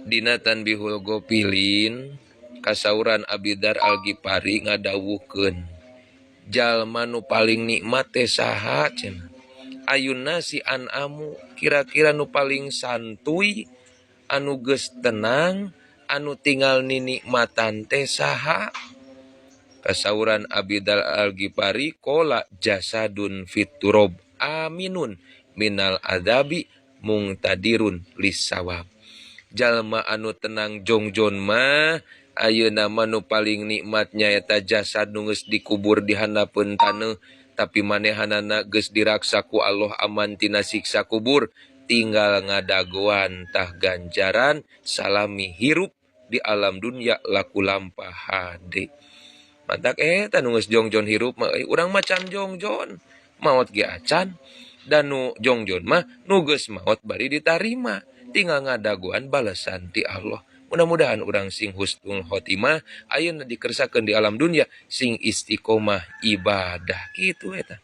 Dina Tanbihul Ghofilin kasauran Abi Dzar Al-Ghifari ngadawuhkeun, jalma nu paling nikmat teh saha cenah? Ayyun nasi an'amu, kira-kira nu paling santuy, anu geus tenang, anu tinggal ninikmatan teh saha? Kasauran Abi Dzar Al-Ghifari, qala jasadun fit turab aminun minal adzabi mungtadirun lissawab. Jalma anu tenang jongjon mah ayeuna mah nu paling nikmat nyaeta jasad nu geus dikubur di handapeun taneuh, tapi manehanana geus diraksa ku Allah aman tina siksa kubur, tinggal ngadagoan tah ganjaran salami hirup di alam dunia laku lampah hade. Matak eta nu geus jongjon hirup mah euy, urang mah can jongjon, maot ge acan, dan nu jongjon mah nu geus maot bari ditarima, tinggal ngadagoan balasan ti Allah. Mudah-mudahan urang sing husnul khotimah ayeuna dikersakeun di alam dunia, sing istiqomah ibadah kitu eta.